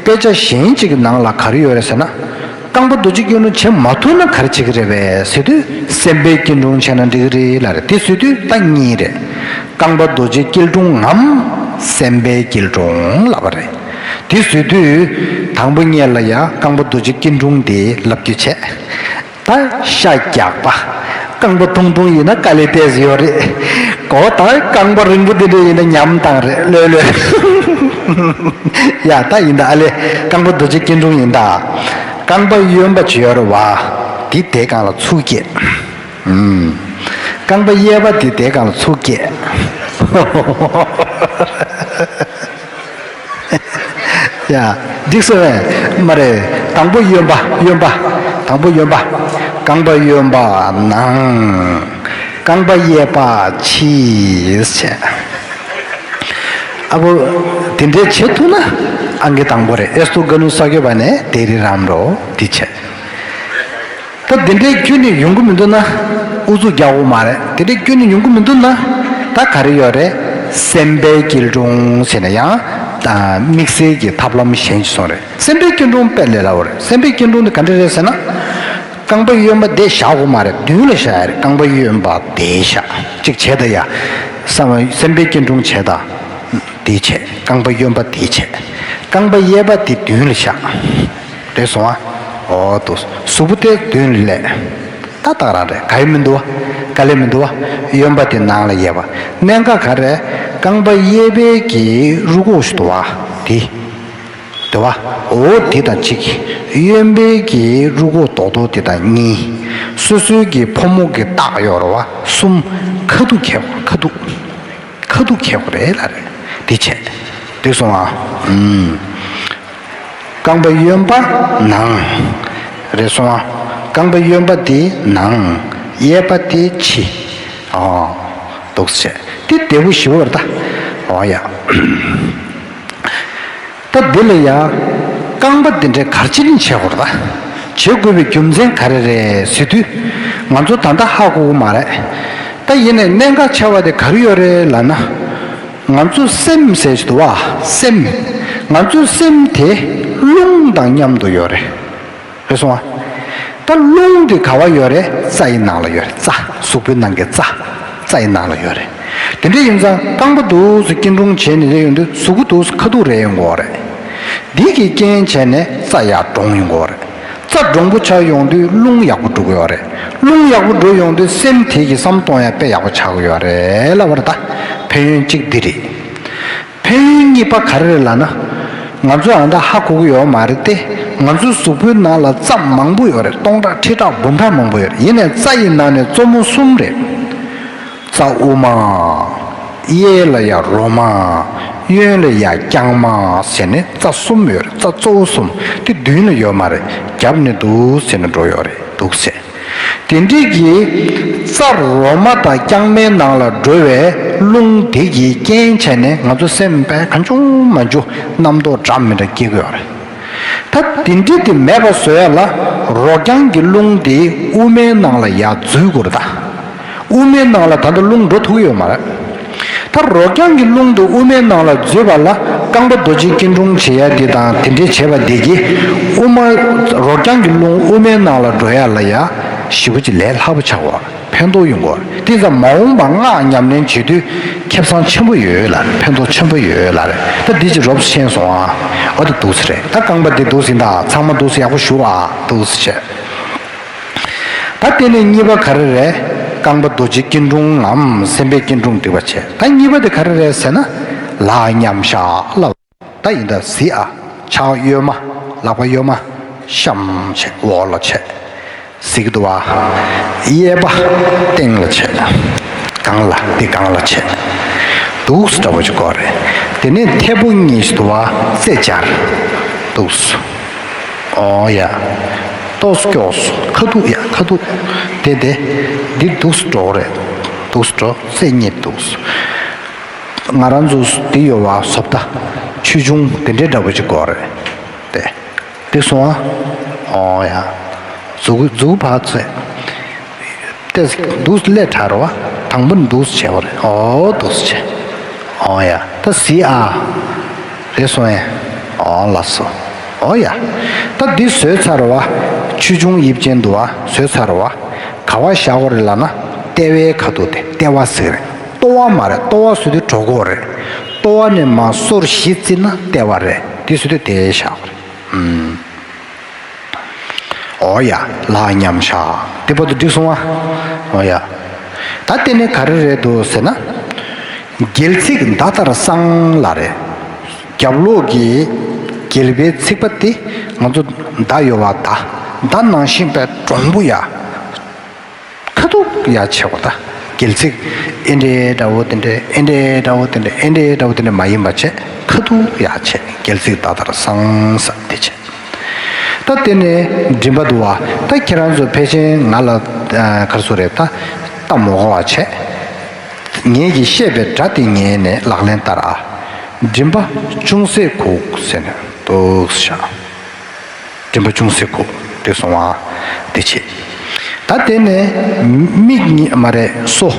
དཔེ་ཆ་གཞན་གཅིག་གི་ནང་ལ་ག་རེ་ཡོད་རེད་ཟེར་ན། རྐང་པ་རྡོ་རྗེ་སྐྱིལ་ཀྲུང་བྱེད་མ་ཐུབ་ན་ག་རེ་བྱེད་ཀྱི་རེད་པས་ཟེར་དུས། སེམས་དཔའི་སྐྱིལ་ཀྲུང་བྱས་ན་འགྲིག་གི་རེད་ལབ་རེད། དེ་ཟེར་དུས་ད་གཉིས་རེད། རྐང་པ་རྡོ་རྗེ་སྐྱིལ་ཀྲུང་ངམ་སེམས་དཔའི་སྐྱིལ་ཀྲུང་ལབ་པ་རེད། དེ་ཟེར་དུས་དང་པོ་ཉིད་ལ་ཡ་རྐང་པ་རྡོ་རྗེ་སྐྱིལ་ཀྲུང་དེ་ལབ་རྒྱུ་བྱས། ད་ཤ་རྒྱགས་པ། རྐང་པ་ཐུང་ཐུང་ཡིན་ན་དཀའ་ལས་ཏོག་ཙམ་ཡོད་རེད། གོ་ད་རྐང་པ་རིང་པོ་འདི་འདྲ་ཡིན་ན་ཉམས་བཏང་རེད་ལོས་ལོས། ཡ་ད་ཡིན་ད་ཨ་ལེ། རྐང་པ་རྡོ་རྗེ་སྐྱིལ་ཀྲུང་ཡིན་ད། རྐང་པ་གཡོན་པ་ཅིག་ཡོད་རེད་བ། དེ་དེའི་སྒང་ལ་ཚུར་བཀྱེད། ཨུམ། རྐང་པ་གཡས་པ་དེ་དེའི་སྒང་ལ་ཚུར་བཀྱེད། ཡ། འགྲིག་སོང་བས། མ་རེད། དང་པོ་གཡོན་པ། གཡོན་པ། དང་པོ་གཡོན་པ། རྐང་པ་གཡོན་པ་ནང་། རྐང་པ་གཡས་པ་ཕྱིས་བྱས། ཨ་བོ། དེ་འདྲའི་བྱེད་ཐུབ་ན་ཨང་ཀི་དང་པོ་རེད། ཨེ་སྟོ་ག་ནུ་ས་གོ་བ་ནས་དེ་རི་རམ་རོ་དེ་བྱས། ད་དེ་འདྲའི་ཁྱོན་ནས་ཡོང་གི་མི་འདུག་ན། ཨུ་ཚུགས་རྒྱག་དགོས་མ་རེད། དེ་འདྲའི་ཁྱོན་ནས་ཡོང་གི་མི་འདུག་ན། ད་ག་རེ་ཡོད་རེད། སེམས་དཔའི་སྐྱིལ་ཀྲུང་ཟེར་ན་ཡང་། ད་དམིགས་བསལ་གྱི་ཐབས་ལམ་གཞན་ཞིག་སོང་རེད། སེམས་དཔའི་སྐྱིལ་ཀྲུང་དཔེ་ལས་སླ་བོ་རེད། སེམས་དཔའི་སྐྱིལ་ཀྲུང་དེ་ག་འདྲ་རེད་ཟེར་ན། རྐང་པ་གཡོན་པ་དེ་བཞག་དགོས་མ་རེད། མདུན་ལ་བཞག་ཡ་རེད། རྐང་པ་གཡོན་པ་དེ་བཞག་གཅིག་བྱས་ད་ཡ། སེམས་དཔའི་སྐྱིལ་ཀྲུང་བྱས་ད། དེ་བྱས། རྐང་པ་གཡོན་པ་དེ་བྱས། རྐང་པ་གཡས་པ་དེ་མདུན་ལ་བཞག་རེད་སོང་ཨ། འོ་དོ། གཟུགས་པོ་དེ་མདུན་ལ་སླེབས། ད་ད་རང་རེད། ག་ཡེ་མི་འདུག་བ། དཀའ་ལས་མི་འདུག་བ། གཡོན་པ་དེ་ནང་ལ་ཡེ་བ། གནད་འགག་ག་རེ། རྐང་པ་གཡས་པའི་གི་རུས་ཁོག་ཞིག་འདུག་བ། དེ། རེད་བ། འོ་དེ་དང་གཅིག་གཡོན་པའི་གི་རུས་ཁོག་རྡོག་རྡོག་དེ་དང་གཉིས། སོ་སོའི་གི་ཕོ་མོ་གི་རྟགས་ཡོད་རེད་བ། གསུམ། ཁ་ཐུག་ཁེགས། ཁ་ཐུག་ཁ་ཐུག་ཁེགས་པ་རེད་ལ་རེད། དེ་བྱས། འགྲིག་སོང་ཨ། ཨུམ། རྐང་པ་གཡོན་པ་ནང་། རེད་སོང་ཨ། རྐང་པ་གཡོན་པ་དེ་ནང་། གཡས་པ་དེ་ཕྱི། ཨོ། འདུག་སེ་བྱས། དེ་བདེ་པོ་ཞེ་པོ་རེད་ད། ཨོ་ཡ། ད་འདི་ལ་ཡ། རྐང་པ་འདི་འདྲའི་གར་ཕྱིན་བྱེད་དགོས་རེད་ད། བྱེད་དགོས་པའི་རྒྱུ་མཚན་ག་རེ་རེད་ཟེར་དུས། ང་ཚོ་ད་ལྟ་ཧ་གོ་གི་མ་རེད། ད་ཡིན་ནའི་གནད་འགག་ཆེ་བ་དེ་ག་རེ་ཡོད་རེད་ལབ་ན། ང་ཚོ་སེམས་ཟེར་གྱི་འདུག་བ། སེམས། ང་ཚོའི་སེམས་དེ་རླུང་དང་མཉམ་དུ་ཡོད་རེད། རེད་སོང་ཨ། ད་རླུང་དེ་ག་བ་ཡོད་རེད། རྩ་ཡི་ནང་ལ་ཡོད་རེད། རྩ། གཟུགས་པོའི་ནང་གི་རྩ། རྩ་ཡི་ནང་ལ་ཡོད་རེད། དེ་འདྲ་ཡིན་ཙང་རྐང་པ་འདུག་སེ་སྐྱིལ་ཀྲུང་བྱས་ནས་རེད་ཡོང་དུས་གཟུགས་པོ་འདུག་སེ་ཁ་ཐུག་རེད་ཡོང་གི་ཡོད་རེད། འདི་གི་རྐྱེན་བྱས་ནས་རྩ་ཡར་འདྲོངས་ཡོང་གི་ཡོད་རེད། རྩ་འདྲོངས་པོ་ཆགས་ཡོང་དུས་རླུང་ཡག་པོ་འགྲོ་གི་ཡོད་རེད། རླུང་ཡག་པོ་འགྲོ་ཡོང་དུས་སེམས་དེ་གི་བསམ་གཏོང་ཡ་དཔེ་ཡག་པོ་ཆགས་ཀྱི་ཡོད་རེད་ལབ་པ་རེད་ད། ཕན་ཡོན་གཅིག་འདི་རེད། ཕན་ཡོན་གཉིས་པ་ག་རེ་རེད་ལབ་ན། ང་ཚོས་ཨ་མདའ་ཧ་གོ་གི་ཡོད་མ་རེད་དེ། ང་ཚོའི་གཟུགས་པོའི་ནང་ལ་རྩ་མང་པོ་ཡོད་རེད། སྟོང་ཕྲག་ཁྲི་ཕྲག་འབུམ་ཕྲག་མང་པོ་ཡོད་རེད། ཡིན་ནའི་རྩ་ཡི་ནང་ནས་གཙོ་མོ་གསུམ་རེད། རྩ་དབུ་མ། གཡས་ལ་ཡ་རོ་མ། གཡོན་ལ་ཡ་རྐྱང་མ་ཟེར་ནས་རྩ་གསུམ་ཡོད་རེད། རྩ་གཙོ་བོ་གསུམ། དེ་མདུན་ལ་ཡོད་མ་རེད། རྒྱབ་ནས་འདུག་ཟེར་ནས་འགྲོ་ཡོད་རེད། འདུག་ཟེར། དེ་འདྲའི་གི་རྩ་རོ་མ་དང་རྐྱང་མའི་ནང་ལ་འགྲོ་བའི་རླུང་དེ་གི་རྐྱེན་བྱས་ནས་ང་ཚོ་སེམས་པས་གང་བྱུང་མང་བྱུང་རྣམ་རྟོག་འདྲ་མི་འདྲ་སྐྱེ་གི་ཡོད་རེད། ད་དེ་འདྲའི་དེ་མེད་པ་བཟོ་ཡ་ལ་རོ་རྐྱང་གི་རླུང་དེ་དབུ་མའི་ནང་ལ་ཡར་འཛུལ་དགོས་རེད་ད། དབུ་མའི་ནང་ལ་ད་ལྟ་རླུང་འགྲོ་ཐུབ་ཀྱི་ཡོད་མ་རེད། ད་རོ་རྐྱང་གི་རླུང་དེ་དབུ་མའི་ནང་ལ་འཛུལ་བ་ལ་རྐང་པ་རྡོ་རྗེ་སྐྱིལ་ཀྲུང་བྱེད་ཡ་དེ་དང་དེ་འདྲའི་བྱེད་པ་དེ་གིས་དབུ་མ། རོ་རྐྱང་གི་རླུང་དབུ་མའི་ནང་ལ་འགྲོ་ཡ་ལ་ཡ་ཞེ་པོ་ཅིག་ལས་སླ་པོ་ཆགས་པ། ཕན་ཐོགས་ཡོང་གི་ཡོད་རེད། དེ་ཙམ་མ་འོངས་པ་སྔགས་ཉམས་ལེན་བྱེད་དུས་ཁེ་བཟང་ཆེན་པོ་ཡོད་ལ་རེད། ཕན་ཐོགས་ཆེན་པོ་ཡོད་ལ་རེད། ད་འདི་ཅིག་རོབ་ཤེས་སོང་ཨ། འོ་ད་འདུག་སེ་རེད། ད་རྐང་པ་འདི་འདུག་སེ་ཡིན་ད། ཚང་མ་འདུག་སེ་ཡག་པོ་བཞུགས་ཨ། འདུག་སེ་བྱས། ད་དེ་ནས་གཉིས་པ་ག་རེ་རེད། རྐང་པ་རྡོ་རྗེ་སྐྱིལ་ཀྲུང་ངམ་སེམས་དཔའི་སྐྱིལ་ཀྲུང་སྒྲིག་པ་བྱས། ད་གཉིས་པ་དེ་ག་རེ་རེད་ཟེར་ན། ལག་མཉམ་བཞག་ལབ། ད་ཡིན་ད་གཟིགས་ཨ། ཕྱག་གཡོན་མ། ལག་པ་གཡོན་མ། གཤམ་བྱས། འོག་ལ་བྱས། གཟིགས་འདུག་བ། གཡས་པ་སྟེང་ལ་བྱས། སྒང་ལ། འདི་སྒང་ལ་བྱས། འདུག་སེ་འདྲ་པོ་ཅིག་དགོས་རེད། དེ་ནས་མཐེ་བོ་གཉིས་ཤིག་འདུག་བ། རྩེ་སྦྱར། འདུག་སེ། ཨོ་ཡ། ཏོག་ཙམ་སྐྱོགས་སོང་། ཁ་ཐུག་ཡ། ཁ་ཐུག་དེ་དེ། འདི་འདུག་སེ་འགྲོ་གི་རེད། འདུག་སེ་འགྲོ། རྩེ་གཉིས་འདུག་སེ། ང་རང་ཚོ་འདི་ཡོད་བ། བཟོ་ལྟ་ཆེ་ཆུང་དེ་འདྲའི་འདྲ་པོ་ཅིག་དགོས་རེད། དེ། འགྲིག་སོང་ཨ། ཨོ་ཡ། མཛུག་མཛུག་ཕར་ཚོས། ཏེ་འདུག་སེ་སླེབས་དྲགས་རེད་བ། དང་པོ་འདུག་སེ་བྱས་པ་རེད། ཨོ་འདུག་སེ་བྱས། ཨོ་ཡ། ད་གཟིགས་ཨ། རེད་སོང་ཨེ། ཨོ་ལགས་སོ། ཨོ་ཡ། ད་འདི་བཟོས་ཚར་བ། ཆེ་ཆུང་དབྱིབས་ཅན་འདུག་བ། བཟོས་ཚར་བ། ག་བ་བཞག་དགོས་རེད་ལབ་ན། ལྟེ་བའི་ཁ་ཐུག་དེ་ལྟེ་བ་ཟེར་གི་རེད། ལྟོ་བ་མ་རེད། ལྟོ་བ་བཟོ་དུས་གྲོད་ཁོག་རེད། ལྟོ་བ་ནས་མར་སོར་བཞི་བརྩིས་ན་ལྟེ་བ་རེད། འདི་བཟོ་དུས་དེ་བཞག་དགོས་རེད། ཨུམ། ཨོ་ཡ། ལག་མཉམ་བཞག་དེ་བར་དུ་འགྲིག་སོང་ཨ། ཨོ་ཡ། ད་དེ་ནས་ག་རེ་རེད་འདུག་ཟེར་ན། སྒལ་ཚིགས་མདའ་ལྟར་སྲང་ལ་རེད། རྒྱབ་ལོགས་ཀྱི་སྒལ་པའི་ཚིགས་པ་དེ་ང་ཚོ་མདའ་ཡོད་བ། མདའ། མདའ་ནང་བཞིན་པའི་འདྲོང་པོ་ཡ། ཁ་ཐུག་ཡ་བྱེད་དགོས་ད། སྒལ་ཚིགས་ཨེ་འདྲའི་འདྲ་བོ་དེ་འདྲའི། ཨེ་འདྲའི་འདྲ་བོ་དེ་འདྲའི། ཨེ་འདྲའི་འདྲ་བོ་དེ་འདྲའི་མ་ཡིན་པ་བྱས། ཁ་ཐུག་ཡ་བྱས། སྒལ་ཚིགས་མདའ་ལྟར་སྲང་ས་དེ་བྱས། ད་དེ་ནས་མགྲིན་པ་འདུག་བ། ད་ཁྱེད་རང་ཚོ་ཕལ་ཆེར་ང་ལ་ཨ་ག་རེ་ཟེར་དགོས་རེད། ད་ལྟ་མི་དགོས་པ་བྱས། ངེད་ཀྱིས་བཤད་པའི་སྒྲ་དེ་ཉན་ནས་ལག་ལེན་བསྟར་ཨ། མགྲིན་པ་ཅུང་ཟད་གུག་ཟེར་ནས་འདུག་སེ་བཞག་མགྲིན་པ་ཅུང་ཟད་གུག་དེ་སོང་བ། དེ་བྱས། ད་དེ་ནས་མིག་གཉིས་མ་རེད། སོ།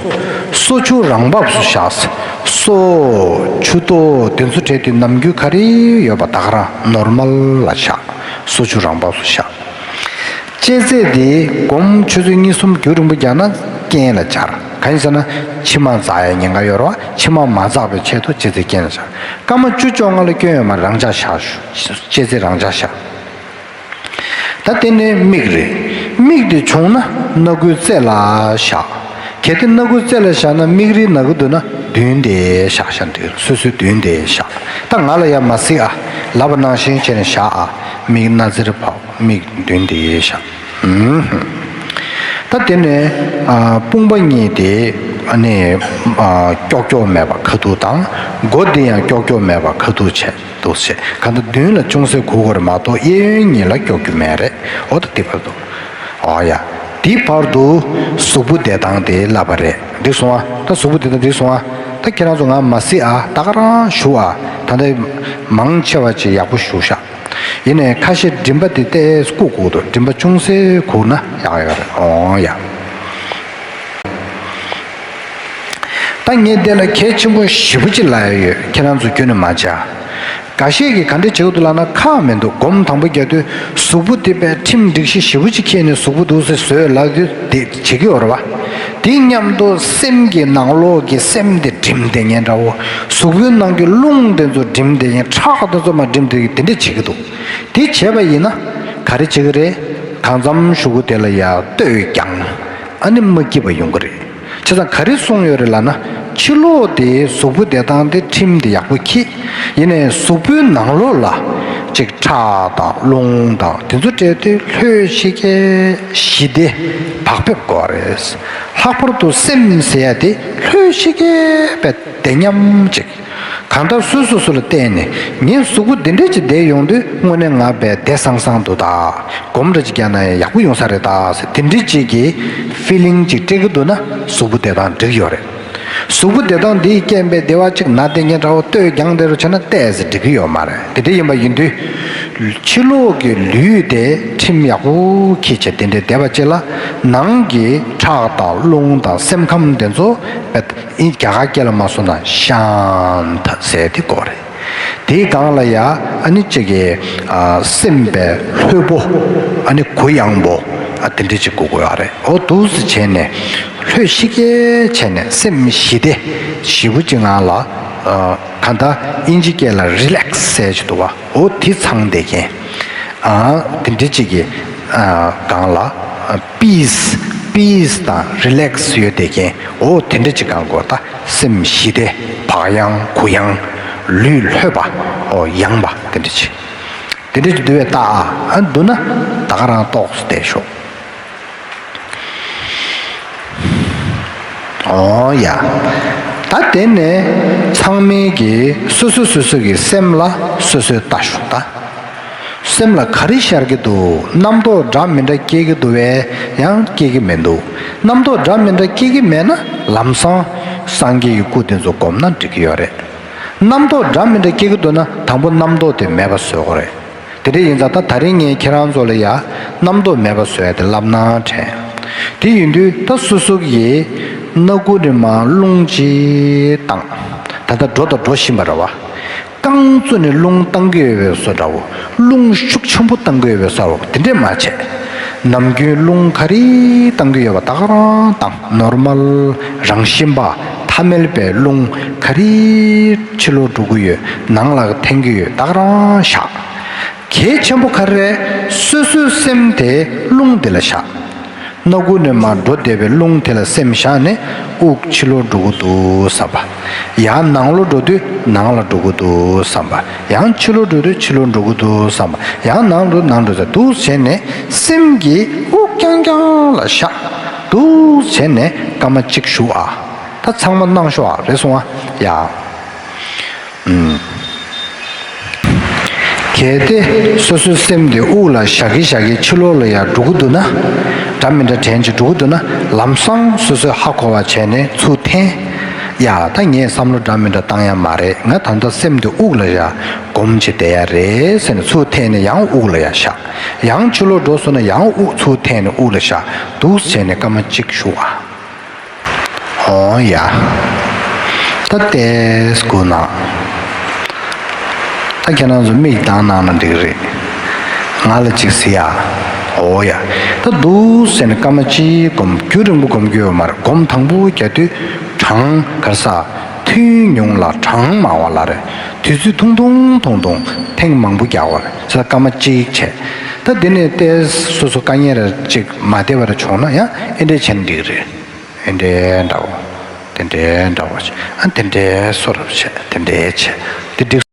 སོ་ཆུ་རང་བབས་སུ་བཞག་སོ། ཆུ་ཏོ་དེ་ཚོ་བྲལ་ཏེ་ནམ་རྒྱུན་ག་རེ་ཡོད་པ་ད་ག་རང་ནོར་མལ་ལ་བཞག་སོ་ཆུ་རང་བབས་སུ་བཞག་ལྕེ་རྩེ་དེ་སྒོམ་ཆུ་ཚོད་གཉིས་གསུམ་རྒྱུན་རིང་པོ་རྒྱག་ན་རྐན་ལ་འབྱར། གང་ཡིན་ཟེར་ན་མཆིལ་མ་འཛག་ཡའི་ཉེན་ཁ་ཡོད་རེད་བ། མཆིལ་མ་མ་འཛག་པའི་ཆེད་དུ་ལྕེ་རྩེ་རྐན་ལ་བཞག་སྐར་མ་བཅུ་བཅོ་ལྔ་ལ་སྐྱོན་ཡོད་མ་རེད། རང་འཇགས་བཞག་ལྕེ་རྩེ་རང་འཇགས་བཞག་ད་དེ་ནས་མིག་རེད། མིག་དེ་བྱུང་ན་སྣ་སྒོའི་རྩེ་ལ་བཞག་གལ་ཏེ་སྣ་སྒོའི་རྩེ་ལ་བཞག་ན་མིག་རིལ་ན་གི་འདུག་ན་ མདུན་དེ་བཞག་བཞག་འདུག་སོ་སོའི་མདུན་དེ་བཞག་ད་ང་ལ་ཡ་མ་གཟིགས་ཨ། ལབ་པ་ནང་བཞིན་བྱས་ནས་བཞག་ཨ། མིག་སྣ་རྩེར་ཕབ། མིག་མདུན་དེ་བཞག་ད་དེ་ནས་དཔུང་པ་གཉིས་དེ་ནི་ཀྱོག་ཀྱོག་མེད་པ་ཁ་ཐུག་དང་། མགོ་དེ་ཡང་ཀྱོག་ཀྱོག་མེད་པ་ཁ་ཐུག་བྱས་འདུག་ཟེར། གང་ལྟར་མདུན་ལ་ཅུང་ཟད་གུག་དགོས་རེད་མ་གཏོགས་གཡས་གཡོན་གཉིས་ལ་ཀྱོག་ཀྱོག་མེད་རེད། འོ་ད་དེ་བར་དུ། འོ་ཡ། དེའི་བར་དུ་གཟུགས་པོ་བདེ་ཐང་དེ་བསླབ་པ་རེད། འགྲིག་སོང་ཨ། ད་གཟུགས་པོ་བདེ་ཐང་འགྲིག་སོང་ཨ། ད་ཁྱེད་རང་ཚོ་ང་མ་གཟིགས་ཨ། ད་ག་རང་བཞུགས་ཨ། ད་ལྟ་མང་ཆེ་བ་ཅིག་ཡག་པོ་བཞུགས་ཤག་ཡིན་ནའི་ཁ་ཤས་མགྲིན་པ་དེ་ཏོག་ཙམ་སྐུ་གུག་འདུག་མགྲིན་པ་ཅུང་ཟད་གུག་ན་ཡག་ཡོད་རེད། འོ་ཡ། ད་ངས་འདི་ལ་གལ་ཆེན་པོ་ཞེ་པོ་ཅིག་ལབ་ཡ་ཡོད། ཁྱེད་རང་ཚོ་ཁྱོན་ནས་མ་བྱ། འགའ་ཤས་ཀྱིས་ག་འདྲ་བྱེད་ཀྱི་འདུག་ལབ་ན་ཁག་མི་འདུག་སྒོམ་དང་པོ་རྒྱག་དུས་གཟུགས་པོ་དེ་དཔེ་ཁྲིམས་སྒྲིག་གཞི་ཞེ་པོ་ཅིག་འཁྱེར་ནས་གཟུགས་པོ་འདུག་སེ་བཟོས་ལབ་དུས་དེ་བྱེད་ཀྱི་ཡོད་རེད་བ། དེ་མཉམ་དུ་སེམས་ཀྱི་ནང་ལོགས་ཀྱི་སེམས་དེ་སྒྲིམ་བསྡད་མཁན་འདྲ་བོ། གཟུགས་པོའི་ནང་གི་རླུང་དེ་ཚོ་སྒྲིམ་བསྡད་མཁན། ཁྲག་དེ་ཚོ་མར་སྒྲིམ་བསྡད་མཁན་དེ་འདྲ་བྱེད་ཀྱི་འདུག་དེ་བྱས་པ་ཡིན་ན་ག་རེ་བྱེད་ཀྱི་རེད། གང་འཚམ་གཞུག་གུ་དེ་ལ་ཡ་ལྟོས་ཀྱང་ཨ་ནི་མ་སྐྱིད་པ་ཡོང་གི་རེད། བྱས་ཙང་ག་རེ་གསུངས་ཡོད་རེད་ལབ་ན། ཕྱི་ལོགས་དེ་གཟུགས་པོ་བདེ་ཐང་དེ་ཁྲིམས་དེ་ཡག་པོ་འཁྱེར། ཡིན་ནའི་གཟུགས་པོའི་ནང་ལོགས་ལ་ཅིག་ཁྲག་དང་རླུང་དང་དེ་ཚོ་སྤྲད་དུས་ལྷོད་ཤིག་གེ་ཞི་བདེ་བག་ཕེབས་དགོས་རེད། ལྷག་པར་དུ་སེམས་ཟེར་ཡ་དེ་ལྷོད་ཤིག་གེ་བས་བདེ་ཉམས་ཅིག་གང་ལྟར་སོ་སོ་སོ་ལ་བལྟས་ནས་ངའི་གཟུགས་པོ་འདི་འདྲ་ཅིག་བསྡད་ཡོང་དུས་དངོས་གནས་ང་དཔེ་བདེ་སང་སང་འདུག་ད། སྒོམ་འདྲ་ཅིག་རྒྱག་ན་ཡང་ཡག་པོ་ཡོང་ས་རེད་ད་ཟེར། དེ་འདྲ་ཅིག་གི་ཕི་ལིང་ཅིག་སྤྲད་ཀྱི་འདུག་ན་གཟུགས་པོ་བདེ་ཐང་འགྲིག་ཡོད་རེད། གཟུགས་པོ་བདེ་ཐང་འདིའི་རྐྱེན་པས་བདེ་བ་ཅིག་ན་བསྡད་མཁན་འདྲ་བོ་ལྟོས་ཀྱང་དེ་རུ་བྱས་ན་ཏོག་ཙམ་འགྲིག་གི་ཡོད་མ་རེད། དེ་འདྲ་ཡིན་པ་ཡིན་དུས་ཕྱི་ལོགས་ཀྱི་ལུས་དེ་ཁྲིམས་ཡག་པོ་འཁྱེར་བྱས་དེ་འདྲའི་བསྡད་པ་ཅིག་ལ་ནང་གི་ཁྲག་དང་རླུང་དང་སེམས་ཁམས་དེ་ཚོ་དཔེ་ཨིན་རྒྱ་གར་སྐད་ལ་མ་སོང་ན་ཤཱན་ཐ་ཟེར་དེ་དགོས་རེད། དེའི་སྒང་ལ་ཡ་ཨ་ནི་གཅིག་གི་ཨ་སེམས་པའི་ལྷོད་པོ། ཨ་ནི་གུ་ཡངས་པོ། ཨ་དེ་འདྲ་ཅིག་དགོས་དགོས་ཡོད་རེད། འོ་འདུག་སེ་བྱས་ནས་ལྷོད་ཤིག་གེ་བྱས་ནས་སེམས་ཞི་བདེ་ཞེ་པོ་ཅིག་ངང་ལ་ཨ་གང་ལྟར་ཨིན་ཇི་སྐད་ལ་རི་ལེག་སི་ཟེར་གྱི་འདུག་བ། འོ་དེ་ཚང་བསྡད་མཁན། ཨ་དེ་འདྲ་ཅིག་གི་ཨ་སྒང་ལ་པིས་པིས་དང་རི་ལེག་སི་ཡོད་བསྡད་མཁན། འོ་དེ་འདྲ་ཅིག་སྒང་དགོས། ད་སེམས་ཞི་བདེ་བག་ཡངས་གུ་ཡངས་ལུས་ལྷོད་པ། འོ་ཡངས་པ་དེ་འདྲ་ཅིག་དེ་འདྲ་ཅིག་འདུག་བས་ད་ཨ་འདུག་ན་ད་ག་རང་ཏོག་ཙམ་བསྡད་ཤོག་འོ་ཡ། ད་དེ་ནས་ཚང་མས་ཀྱི་སོ་སོ་སོ་སོ་གི་སེམས་ལ་སོ་སོས་ལྟ་ཤོག་ད། སེམས་ལ་ག་རེ་ཤར་གྱི་འདུག་རྣམ་རྟོག་འདྲ་མི་འདྲ་སྐྱེ་གི་འདུག་བས་ཡང་སྐྱེ་གི་མི་འདུག་རྣམ་རྟོག་འདྲ་མི་འདྲ་སྐྱེ་གི་མེད་ན་ལམ་སང་སངས་རྒྱས་ཀྱི་སྐུ་དེ་ཚོ་བསྒོམས་ན་འགྲིག་གི་ཡོད་རེད། རྣམ་རྟོག་འདྲ་མི་འདྲ་སྐྱེ་གི་འདུག་ན་དང་པོ་རྣམ་རྟོག་དེ་མེད་པ་བཟོ་དགོས་རེད། དེ་འདྲ་ཡིན་ཙང་ད་ད་རིང་ངས་ཁྱེད་རང་ཚོ་ལ་ཡ་རྣམ་རྟོག་མེད་པ་བཟོ་ཡ་དེ་ལབ་ན་དྲན། དེ་ཡིན་དུས་ད་སོ་སོ་གི་སྣ་ཁུག་ནས་མར་རླུང་ཅིག་བཏང་། ད་ལྟ་འགྲོ་དང་འགྲོ་བཞིན་པ་རེད་བ། རྐང་བཙུགས་ནས་རླུང་བཏང་གི་ཡོད་པའི་བཟོ་འདྲ་བོ། རླུང་ཤུགས་ཆེན་པོ་བཏང་གི་ཡོད་པའི་བཟོ་འདྲ་བོ་དེ་འདྲས་མ་བྱས། ནམ་རྒྱུན་རླུང་ག་རེ་བཏང་གི་ཡོད་པ་ད་ག་རང་བཏང་། ནོར་མལ་རང་བཞིན་པ་ཐ་མལ་པའི་རླུང་ག་རེ་ཕྱི་ལོགས་འགྲོ་གི་ཡོད། ནང་ལ་འཐེན་གྱི་ཡོད། ད་ག་རང་བཞག་གལ་ཆེན་པོ་ག་རེ་རེད། སོ་སོའི་སེམས་དེ་རླུང་དེ་ལ་བཞག་སྣ་ཁུག་ནས་མར་འགྲོ་བསྡད་པའི་རླུང་དེ་ལ་སེམས་བཞག་ནས་དབུགས་ཕྱི་ལོགས་འགྲོ་གི་འདུག་བསམ་པ། ཡང་ནང་ལོགས་འགྲོ་དུས་ནང་ལ་འགྲོ་གི་འདུག་བསམ་པ། ཡང་ཕྱི་ལོགས་འགྲོ་དུས་ཕྱི་ལོགས་འགྲོ་གི་འདུག་བསམ་པ། ཡང་ནང་ལོགས་ནང་འགྲོ་ས་འདུག་བྱས་ནས་སེམས་ཀྱི་དབུགས་རྐྱང་རྐྱང་ལ་བཞག་འདུག་བྱས་ནས་སྐར་མ་གཅིག་བཞུགས་ཨ། ད་ཚང་མ་གནང་ཤོག་ཨ། རེད་སོང་ཨ། ཡ། ཨུམ། གལ་ཏེ་སོ་སོའི་སེམས་དེ་དབུགས་ལ་བཞག་གི་བཞག་གི་ཕྱི་ལོགས་ལ་ཡར་འགྲོ་གི་འདུག་ན། འདྲ་མི་འདྲ་དྲན་གྱི་འགྲོ་གི་འདུག་ན་ལམ་སང་སོ་སོས་ཧ་གོ་བ་བྱས་ནས་ཚུར་འཐེན། ཡ་ད་ངས་བསམ་བློ་འདྲ་མི་འདྲ་བཏང་ཡ་མ་རེད། ང་ད་ལྟ་སེམས་དེ་དབུགས་ལ་ཡར་སྒོམ་བྱས་བསྡད་ཡ་རེད་ཟེར་ནས་ཚུར་འཐེན་ནས་ཡང་དབུགས་ལ་ཡར་བཞག་ཡང་ཕྱི་ལོགས་འགྲོ་སོང་ན་ཡང་དབུགས་ཚུར་འཐེན་ནས་དབུགས་ལ་བཞག་འདུག་བྱས་ནས་སྐར་མ་གཅིག་བཞུགས་ཨ། འོ་ཡ། ད་ལྟས་སྒུག་ན། ད་ཁྱེད་རང་ཚོ་མིག་གདངས་གནང་ན་འགྲིག་རེད། ང་ལ་ཅིག་གཟིགས་ཡ། འོ་ཡ། ད་འདུག་ཟེར་ནས་སྐར་མ་གཅིག་སྒོམ། རྒྱུན་རིང་པོ་སྒོམ་རྒྱུ་ཡོད་མ་རེད། སྒོམ་དང་པོ་རྒྱག་དུས་གྲང་གར་ས། ཐུན་ཉུང་ལ་གྲང་མང་བ་ལ་རེད། དུས་ཚོད་ཐུང་ཐུང་ཐུང་ཐུང་ཐེངས་མང་པོ་རྒྱག་དགོས་རེད། ཟེར་སྐར་མ་གཅིག་བྱས། ད་འདི་ནས་ལྟས་སོ་སོ་དཀའ་ངལ་རེ་ཅིག་མ་བདེ་བ་རེ་བྱུང་ན་ཡང་ཨེ་འདྲས་བྱས་ན་འགྲིག་རེད། ཨེ་འདྲས་འདྲ་བོ། དེ་འདྲའི་འདྲ་བ་ཞིག་ཨ་དེ་འདྲའི་གསོ་རབ་བྱས་དེ་འདྲའི་བྱས་དེ་འགྲིག